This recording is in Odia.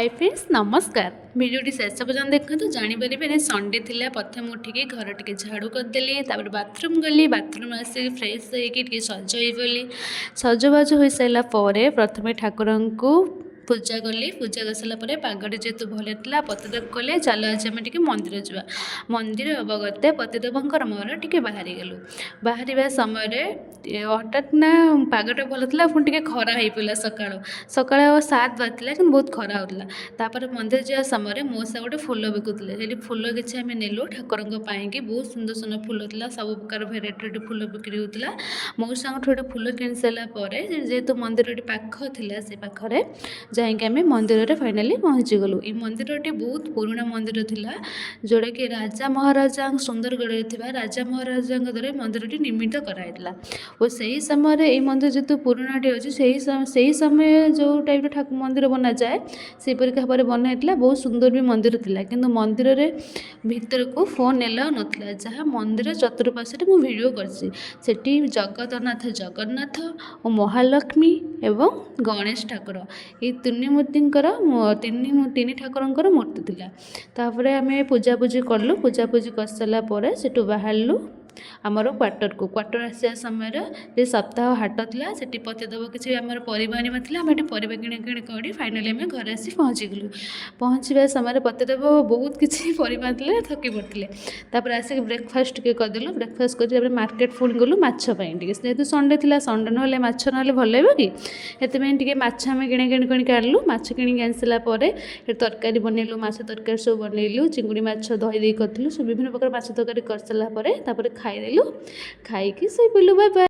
ହାଇ ଫ୍ରେଣ୍ଡସ୍, ନମସ୍କାର। ଭିଡ଼ିଓଟି ଶେଷ ପର୍ଯ୍ୟନ୍ତ ଦେଖନ୍ତୁ, ଜାଣିପାରିବେ। ସଣ୍ଡେ ଥିଲା। ପ୍ରଥମେ ଉଠିକି ଘର ଟିକେ ଝାଡ଼ୁ କରିଦେଲି। ତାପରେ ବାଥରୁମ୍ ଗଲି। ବାଥରୁମ୍ ଆସିକି ଫ୍ରେଶ୍ ହେଇକି ଟିକେ ସଜ ହେଇଗଲି। ସଜବାଜ ହୋଇସାରିଲା ପରେ ପ୍ରଥମେ ଠାକୁରଙ୍କୁ ପୂଜା କଲି। ପୂଜା କରିସାରିଲା ପରେ ପାଗଟି ଯେହେତୁ ଭଲ ଥିଲା, ପତିଦେବ କହିଲେ, "ଚାଲ, ଆଜି ଆମେ ଟିକେ ମନ୍ଦିର ଯିବା।" ମନ୍ଦିର ଅବଗତେ ପତିଦେବଙ୍କର ମୋର ଟିକେ ବାହାରିଗଲୁ। ବାହାରିବା ସମୟରେ ହଠାତ୍ ନା ପାଗଟା ଭଲ ଥିଲା, ପୁଣି ଟିକେ ଖରା ହେଇପଡ଼ିଲା। ସକାଳୁ ସକାଳ 7 ବାଜିଥିଲା, କିନ୍ତୁ ବହୁତ ଖରା ହେଉଥିଲା। ତାପରେ ମନ୍ଦିର ଯିବା ସମୟରେ ମଉସା ଗୋଟେ ଫୁଲ ବିକୁଥିଲେ। ସେଠି ଫୁଲ କିଛି ଆମେ ନେଲୁ ଠାକୁରଙ୍କ ପାଇଁକି। ବହୁତ ସୁନ୍ଦର ସୁନ୍ଦର ଫୁଲ ଥିଲା। ସବୁ ପ୍ରକାର ଭେରାଇଟିର ଫୁଲ ବିକ୍ରି ହେଉଥିଲା। ମଉସାଙ୍କଠୁ ଗୋଟେ ଫୁଲ କିଣି ସାରିଲା ପରେ, ଯେହେତୁ ମନ୍ଦିରଟି ପାଖ ଥିଲା, ସେ ପାଖରେ ଯାଇକି ଆମେ ମନ୍ଦିରରେ ଫାଇନାଲି ପହଞ୍ଚିଗଲୁ। ଏଇ ମନ୍ଦିରଟି ବହୁତ ପୁରୁଣା ମନ୍ଦିର ଥିଲା, ଯେଉଁଟାକି ରାଜା ମହାରାଜା, ସୁନ୍ଦରଗଡ଼ରେ ଥିବା ରାଜା ମହାରାଜାଙ୍କ ଦ୍ୱାରା ମନ୍ଦିରଟି ନିର୍ମିତ କରାଯାଇଥିଲା। ଓ ସେହି ସମୟରେ ଏଇ ମନ୍ଦିର ଯେହେତୁ ପୁରୁଣାଟି ଅଛି, ସେହି ସମୟ ଯେଉଁ ଟାଇପ୍ର ମନ୍ଦିର ବନାଯାଏ, ସେହିପରିକା ଭାବରେ ବନା ହେଇଥିଲା। ବହୁତ ସୁନ୍ଦର ବି ମନ୍ଦିର ଥିଲା। କିନ୍ତୁ ମନ୍ଦିରରେ ଭିତରକୁ ଫୋନ୍ ଏଲାଉ ନଥିଲା, ଯାହା ମନ୍ଦିର ଚତୁଃପାର୍ଶ୍ୱରେ ମୁଁ ଭିଡ଼ିଓ କରିଛି। ସେଠି ଜଗତନାଥ ଜଗନ୍ନାଥ ଓ ମହାଲକ୍ଷ୍ମୀ ଏବଂ ଗଣେଶ ଠାକୁର, ଏଇ ତିନି ମୂର୍ତ୍ତିଙ୍କର, ତିନି ତିନି ଠାକୁରଙ୍କର ମୂର୍ତ୍ତି ଥିଲା। ତାପରେ ଆମେ ପୂଜାପୂଜି କଲୁ। ପୂଜାପୂଜି କରିସାରିଲା ପରେ ସେଠୁ ବାହାରିଲୁ ଆମର କ୍ୱାର୍ଟରକୁ। କ୍ୱାର୍ଟର ଆସିବା ସମୟରେ ଯେ ସପ୍ତାହ ହାଟ ଥିଲା, ସେଠି ପତିଦେବ କିଛି ଆମର ପରିବା ଆଣିବାର ଥିଲା। ଆମେ ଏଠି ପରିବା କିଣାକିଣି କରି ଫାଇନାଲି ଆମେ ଘରେ ଆସି ପହଞ୍ଚିଗଲୁ। ପହଞ୍ଚିବା ସମୟରେ ପତିଦେବ ବହୁତ କିଛି ପରିବା ଆଣିଥିଲେ, ଥକି ପଡ଼ିଥିଲେ। ତାପରେ ଆସିକି ବ୍ରେକଫାଷ୍ଟ ଟିକେ କରିଦେଲୁ। ବ୍ରେକଫାଷ୍ଟ କରି ତାପରେ ମାର୍କେଟ ପୁଣି ଗଲୁ ମାଛ ପାଇଁ ଟିକେ। ଯେହେତୁ ସଣ୍ଡେ ଥିଲା, ସଣ୍ଡେ ନହେଲେ ମାଛ ନହେଲେ ଭଲ ଲାଗିବ କି? ସେଥିପାଇଁ ଟିକେ ମାଛ ଆମେ କିଣାକିଣି କରିକି ଆଣିଲୁ। ମାଛ କିଣିକି ଆଣି ସାରିଲା ପରେ ସେଠି ତରକାରୀ ବନେଇଲୁ। ମାଛ ତରକାରୀ ସବୁ ବନେଇଲୁ। ଚିଙ୍ଗୁଡ଼ି ମାଛ ଦହି ଦେଇ କରିଥିଲୁ। ସବୁ ବିଭିନ୍ନ ପ୍ରକାର ମାଛ ତରକାରୀ କରିସାରିଲା ପରେ ତାପରେ ଖାଇଦେଲୁ। ଖାଇକି ଶୋଇପଡ଼ିଲୁ। Bye bye.